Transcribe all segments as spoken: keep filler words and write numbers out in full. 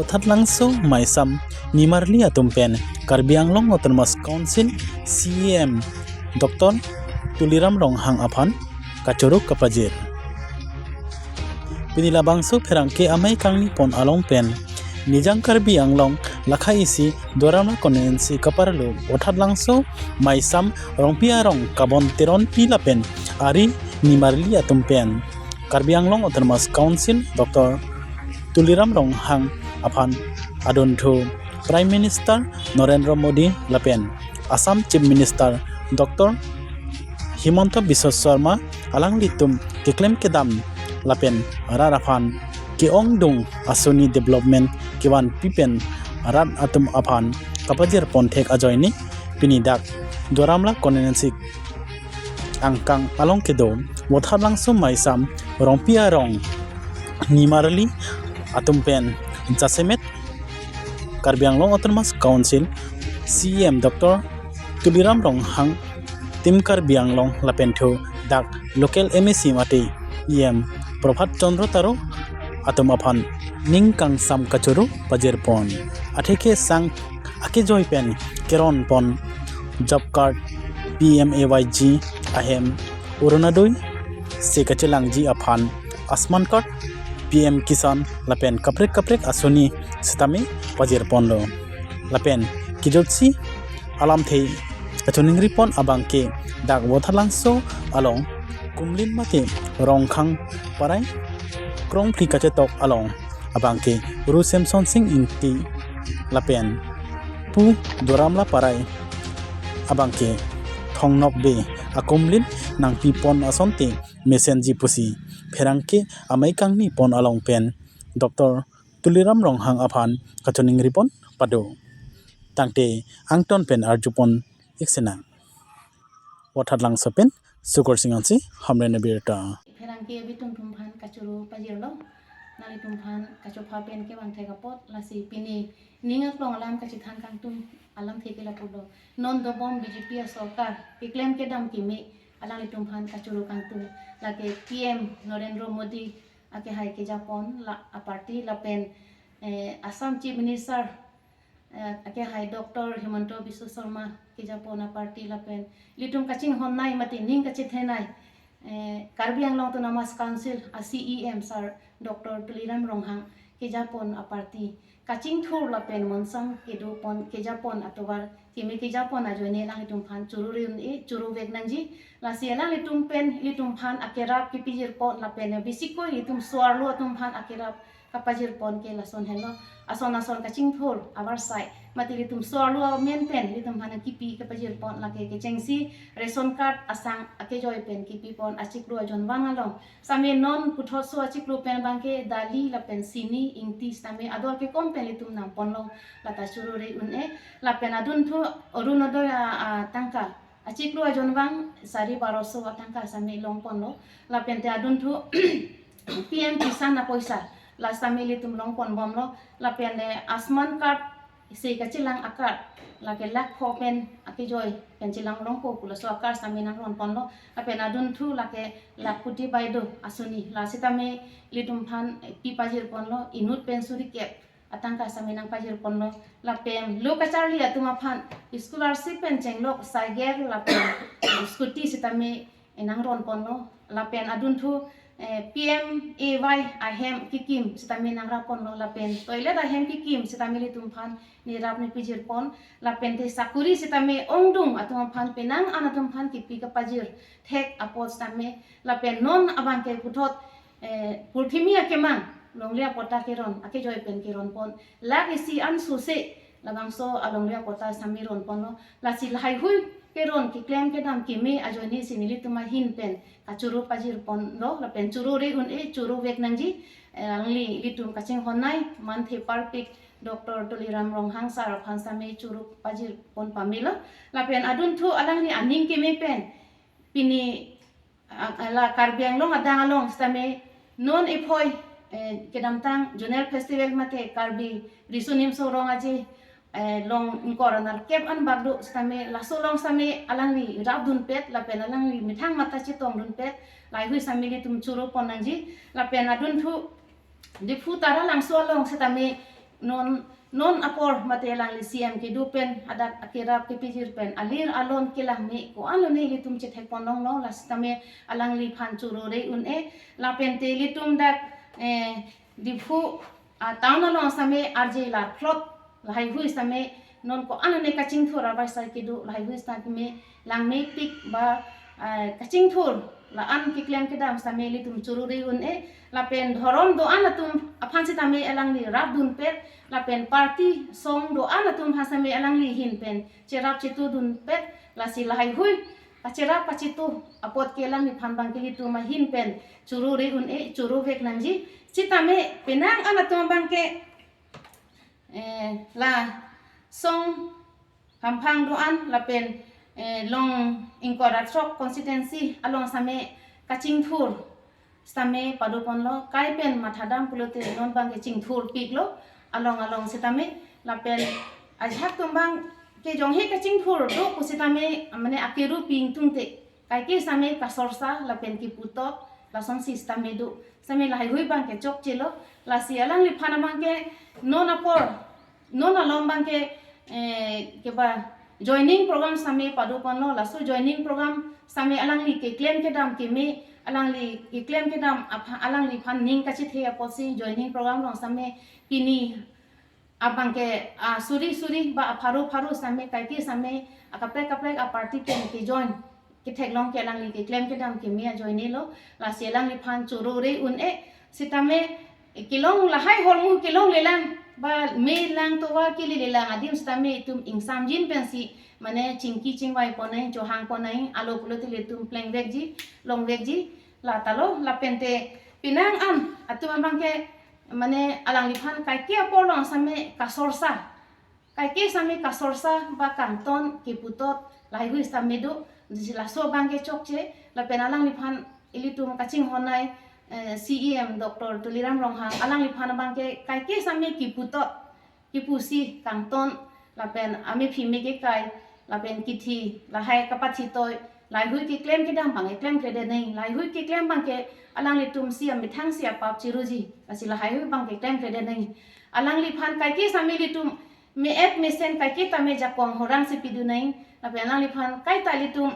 Vothatlangso Maisam Nimarli atum pen Karbi Anglong Autonomous Council C E M Doctor Tuliram Ronghang aphan kachoro kapajir. Pini labangso pherangke amei kangni pon along pen Nijang Karbi Anglong lakha isi Duaramla constituency kaparlo Vothatlangso Maisam Rongpi arong Kabon Teronpi lapen Ari Nimarli atum pen Karbi Anglong Autonomous Council Doctor Tuliram Ronghang aphan adunthu Prime Minister Narendra Modi lapen Assam Chief Minister Doctor Himanta Biswa Sarma alanglitum keklem kedam lapen rat aphan ke-ongdung asoni development kevanpi pen rat atum aphan kapajir ponthek ajoine pini dak Duaramla constituency angkang along kedo Vothatlangso Maisam Rongpi arong Nimarli atum pen jasemet Karbi Anglong Autonomous Council C E M Doctor Tuliram Ronghang, Team Karbi Anglong lapen thu dak local M A C mate E M Prabhat Chandra Taro atum aphan ning kangsam kachoro pajir pon. Atheke sang akejoi pen keron pon job card, P M A Y G ahem Orunodoi, se kachelangji aphan Asman card, P M Kisan lapen kaprek kaprek asoni sitame pajir ponlo. Lapen kijotsi alamthe kachoningri pon abangke dak Vothatlangso along Kumlin mate Rongkhang Parai krongphli kachetok along abangke Ru Semson Sing Ingti lapen Pu Duaramla Parai abangke Thongnokbe akumlin nangpi pon asonte mesenji pusi pherangke amei kangni pon along pen Doctor Tuliram Ronghang aphan kachoningri pon pado. Tangte angton pen arju pon ik sinang. Vothatlangso pen Sukur Sing ansi Hamren abirta. Pherangke abitung atum aphan kachoro pajirlo. Nanglitum aphan kachopha pen kevang thek apot lasi pini ning aklong alam kachethan kangtung alamthe ke lapulo. Non dobom B J P asorkar keklem kedam keme alanglitum aphan kachoro kangtung. Lake P M Narendra Modi akehai kejapon la aparty lapen eh, Assam Chief Minister eh, akehai Doctor Himanta Biswa Sarma kejapon aparty lapen ilitum kachinghonnei mate ning kachethenei eh, Karbi Anglong Autonomous Council a C E M sir Doctor Tuliram Ronghang kejapon aparty kachingthur lapen monsam kedopon kejapon atovar keme kejapon ajoine alanglitum aphan choro re un-e choro vek nangji. Lasi alanglitum pen ilitum aphan akerap kepajir pon lapen bisikoi ilitum so-arlo atum aphan akerap kapajir pon ke lason henlo. Ason ason kachingthur avarsai mate ilitum so-arlo amen pen ilitum aphan kipi kapajir pon lake kechengsi ration card asang akejoi pen kipi pon achiklo ajonvang along. Sitame non puthotso achiklo pen abangke dali lapen sini ingti sitame ador kekom pen ilitum nangponlong lata choro re un-e lapen adunthu Orunodoi a, a tangka achiklo ajonvang sari baroso atangka sitame longponlo lapen te adunthu P M Kisan apoisa la sitame ilitum longpon bomlo lapen te Asman card se kachelang a-card lake lakh pho pen akejoi pen chelang longpo pu laso a-card sitame nangron ponlo lapen adunthu lake Lakhpati Baideo asoni la sitame ilitum aphan eh, pi pajir ponlo inut pen suri kep atangka sitame nangpajir ponlo lapen lo kacharli atum aphan scholarship pen chenglok cycle lapen scooty sitame eh, nangron ponlo lapen adunthu eh, P M A Y ahem kikim sitame nangrap ponlo lapen toilet ahem kikim sitame ilitum aphan nerap nepajir pon lapen te sakuri sitame ongdung atum aphan penang an atum aphan kipi kapajir thek apot sitame lapen non abangke puthot eh, purthimi akemang longle apota keron akejoi pen keron pon lakh isi an suse labangso alongle apota sitame ron ponlo lasi lahaihui keron keklem kedam keme ajoine si nelitum ahin pen kachoro pajir ponlo lapen choro re un-e choro vek nangji eh, alangli ilitum kachinghonnei manthe parpik Doctor Tuliram Ronghang sir aphan sitame choro pajir pon pamelo lapen adunthu alangli aning keme pen pini a- a- la Karbi Anglong adang along sitame non iphoi eh, kedamtang Zonal Festival mate Karbi Riso Nimso Rong Aje eh, long ingkoi ra nerkep an bak do sitame laso along sitame alangli rapdunpet lapen alangli methang matha chetongdunpet lahaihui sitame ilitum choro pon nangji lapen adunthu Diphu Taralangso along sitame Non non apor mate alangli C M kedo pen hadak akerap kepijir pen alir alon kelang me ko-an lone ilitum chethek pon longlo, la sitame alangliphan choro re un-e. Lapen te ilitum dak eh, Diphu ah, town along sitame arje larplot, lahai hui sitame non ko-an lone kachingthur avarsai kedo, lahai hui sitame langmepik ba ah, kachingthur la-an keklem kedam sitame ilitum choro re un-e. Lapen dhorom do-an atum aphan sitame alangli rat dunpet, lapen party song do-an atum aphan sitame alangli ahin pen cherap chetu dunpet, lasi lahai hui kacherap kachetu apot ke alangliphan abangke ilitum ahin pen choro re un-e, choro vek nangji. Sitame penang an atum abangke eh, la song hamphang do-an lapen eh, long ingkoi ra throk constituency along sitame kachingthur sitame pado ponlo, kai pen mathadam pulote non abangke chingthurpiklo along along sitame. Lapen ajahak atum abangke jongsi kachingthur do pu sitame mane akeru ping tungte kaike sitame kasorsa lapen kiputot lasonsi sitame do. Sitame lahai hui abangke chokchelo, lasi alangliphan abangke non apor non along abangke eh, keba joining program sitame pado ponlo, laso joining program sitame alangli keklem kedam keme, alangli keklem kedam apha, alangliphan ning kachethe apotsi joining program along sitame pini abangke ah, suri suri ba apharo pharo sitame kaike sitame akaprek kaprek aparty pen kejoin ketheklong ke alangli keklem kedam keme ajoinelo, lasi alangliphan choro re un-e. Sitame kelong lahai hormu kelonglelang ba me lang tovar kelelang adim sitame itum ingsamjin pensi mane chingki chingvai ponnang, chohang ponnang, alo pulote ilitum pleng vekji, long vekji, la talo. Lapen te penang an atum abangke mane alangliphan kaike apor along sitame kasorsa, kaike sitame kasorsa ba kangton kiputot lahai hui sitame do, jisi laso abangke chokche. Lapen alangliphan ilitum kachinghon ai eh, C E M Doctor Tuliram Ronghang, alangliphan abangke kaike sitame kiputot kipusi kangton lapen amephi meke kai lapen kithi lahai kapathi toi, lahai hui keklem kedam abangke klemkledet nang, lahai hui keklem abangke alanglitum si amethang si apap chiruji, lasi lahai hui abangke klemkledet nang. Alangliphan kaike sitame ilitum me-et mesen kaike tame jakong horang si pidun nang, lapen alangliphan kaita ilitum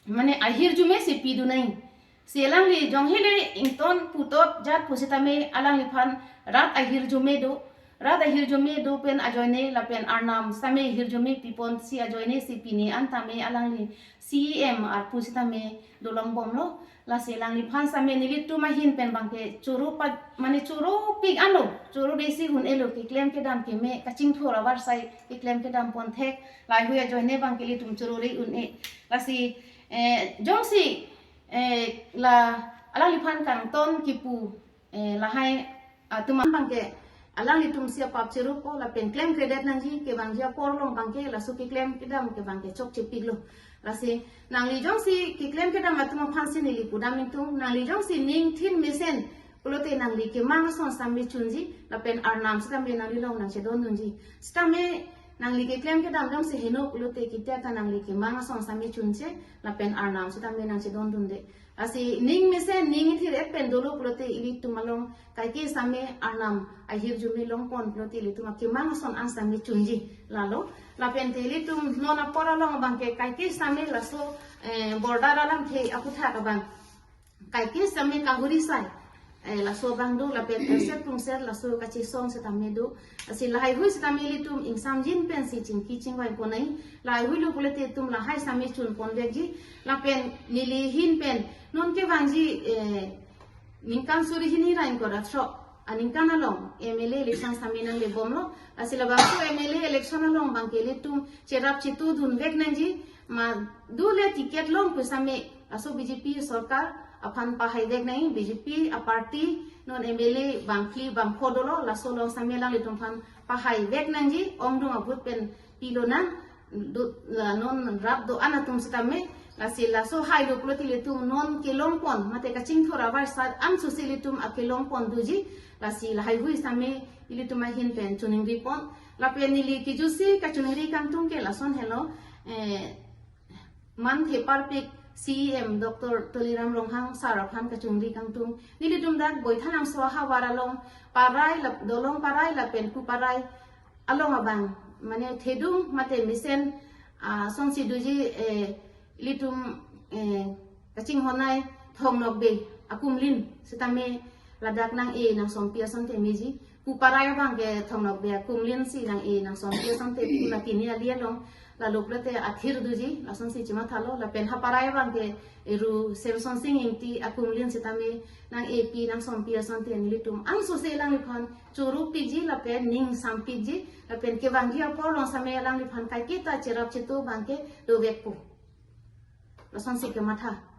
mane ahirjume si pidun nang. Si alangli jongsi le ington putot jat pusitame alangliphan rat ahirjume do, rat ahirjume do pen ajoine lapen arnam sitame ahirjume piponsi ajoine si pini an tame alangli C E M arpu sitame dolongbomlo. Lasi alangliphan sitame nelitum ahin pen abangke choro pa mane choropik anlo, choro desi un-elo, keklem kedam keme, kachingthur avarsai keklem kedam ponthek, lahai hui ajoine abangke ilitum choro re un-e. Lasi eh, jongsi eh, la alangliphan kangton kipu eh, lahai atum abangke alanglitum si apap chirupo lapen klemkledet nangji, kevangji apor along abangke laso keklem kedam ke abangke chokchepiklo. Lasi nangli jongsi keklem kedam atum aphansi neli pudam ingtung, nangli jongsi ning thin mesen pulote nangli kemang ason sitame chunji, lapen arnam sitame nangli along nangchedondunji. Sitame nangli keklem kedam jongsi heno pulote kitia ta nangli kemang ason sitame chunche, lapen arnam sitame nangchedondunde. Lasi ning mesen ning ithir-et pen dolo pulote ilitum along kaike sitame arnam ahirjume longpon pulote ilitum akemang ason an sitame chunji, lalo. Lapen te ilitum non apor along abangke kaike sitame laso eh, border alamthe aputhak abang kaike sitame kahuri sai eh, laso abang do, lapen erset pungset laso kachesong sitame do. Lasi lahai hui sitame ilitum ingsamjin pensi chingki chingvai ponnang, lahai hui lo pulote itum lahai sitame chun ponvekji. Lapen neli ahin pen non kevangji eh, ningkan suri hini ra ingkoi ra throk aningkan along M L A election sitame nanglebomlo. Lasi labangso M L A election along abangke ilitum cherap chetu dunvek nangji, ma dole ticket long pu sitame laso B J P sorkar aphan pahaivek nang, B J P aparty non M L A bangphli bangpho dolo, laso along sitame alanglitum aphan pahaivek nangji, ongdung abut pen pilonang, do, la non rap do-an atum sitame. Lasi laso hailo pulote ilitum non kelongpon mate kachingthur avarsai an susi ilitum akelongpon doji. Lasi lahai hui sitame ilitum ahin pen choningripon. Lapen neli kejutsi kachoningri kangtung ke lason helo, eh, manthe parpik C E M Doctor Tuliram Ronghang sir aphan kachingri kangtung. Nelitum dak Boithalangso ahavar along parai lap-, dolong parai lapen pu parai along abang, mane thedung mate mesen, ah, sonsi doji, eh, ilitum, eh, kachinghon ai Thong Nokbe akumlin sitame ladak nang-e nangsompi asonte meji. Pu parai abang ke Thong Nokbe akumlin si nang-e nangsompi asonte pu la kini ali along, lalu plete athir doji, lasonsi chemathalo, lapen ha parai abang ke Eru Semsonsing Ingti akumlin sitame nang-epi nangsompi asonte nelitum angsose alangliphan choro piji lapen ning sampiji lapen kevangji apor along same alangliphan kaiketa cherap chetu abang ke dovekpo. Lasonsi kematha.